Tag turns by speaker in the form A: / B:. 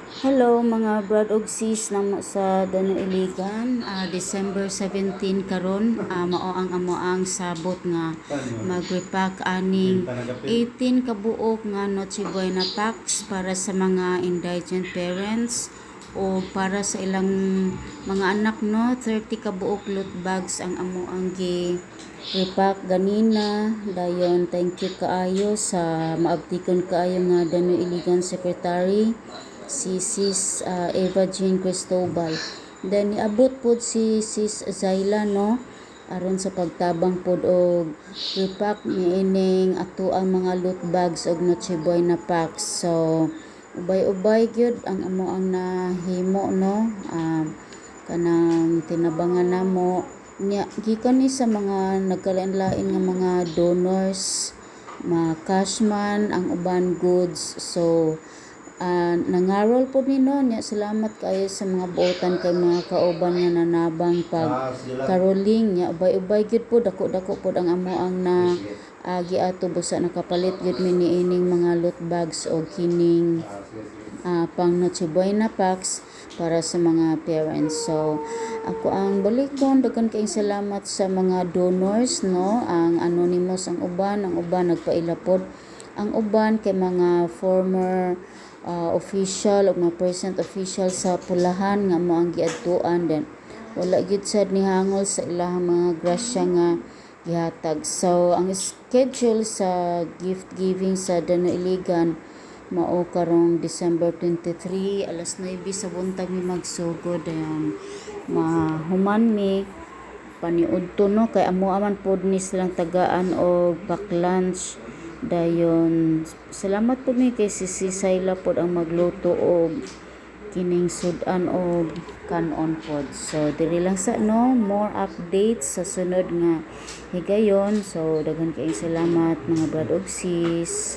A: Hello, mga brad og sis namo sa Dano Iligan, December 17 karon, mao ang amoang sabot nga mag-repack aning 18 ka buok nga Noche Buena packs para sa mga indigent parents o para sa ilang mga anak, no? 30 ka buok loot bags ang amoang gi repack ganina. Dayon, thank you kaayo sa maabtikon kaayo nga Dano Iligan Secretary, si Sis Eva Jean Cristobal. Then niabot pod si Sis Zayla, no, aron sa pagtabang pod og repack niining ato ang mga loot bags og Noche Buena packs. So ubay-ubay gyud ang amo ang nahimo, no, kanang tinabangan namo nya gikan ni sa mga nagkalain-lain nga mga donors, ma cash man ang uban, goods. So nangarol pod ni, no, nya salamat kaayo sa mga buotan kay mga kauban nga nanabang pag
B: Sige lang.
A: Caroling nya. Ubay-ubay gyud po, dako-dako pod ang amo ang na agi ato busa nakapalit gyud mi niining mga loot bags o kining
B: Sige, sige.
A: Pang Noche Buena packs para sa mga parents. So, ako ang balikon, daghan kaayong salamat sa mga donors, no? Ang anonymous ang uban nagpaila pod. Ang uban kay mga former official o mga present official sa Pulahan nga mo ang giadtuan, then wala gyud sad nihangol sa ilahang mga grasya nga gihatag. So, ang schedule sa gift giving sa Dano Iligan mao karong December 23, alas 9 sa buntag mi magsugod. Dayon mahuman mi paniudto, no, kay amo aman pod ni silang tagaan og pack lunch. Dayon salamat pod mi kay si Sayla pod ang magluto og kining sudan og kanon pod. So diri lang sa, no, more updates sa sunod nga higayon. So daghan kaayong salamat, mga brad og sis.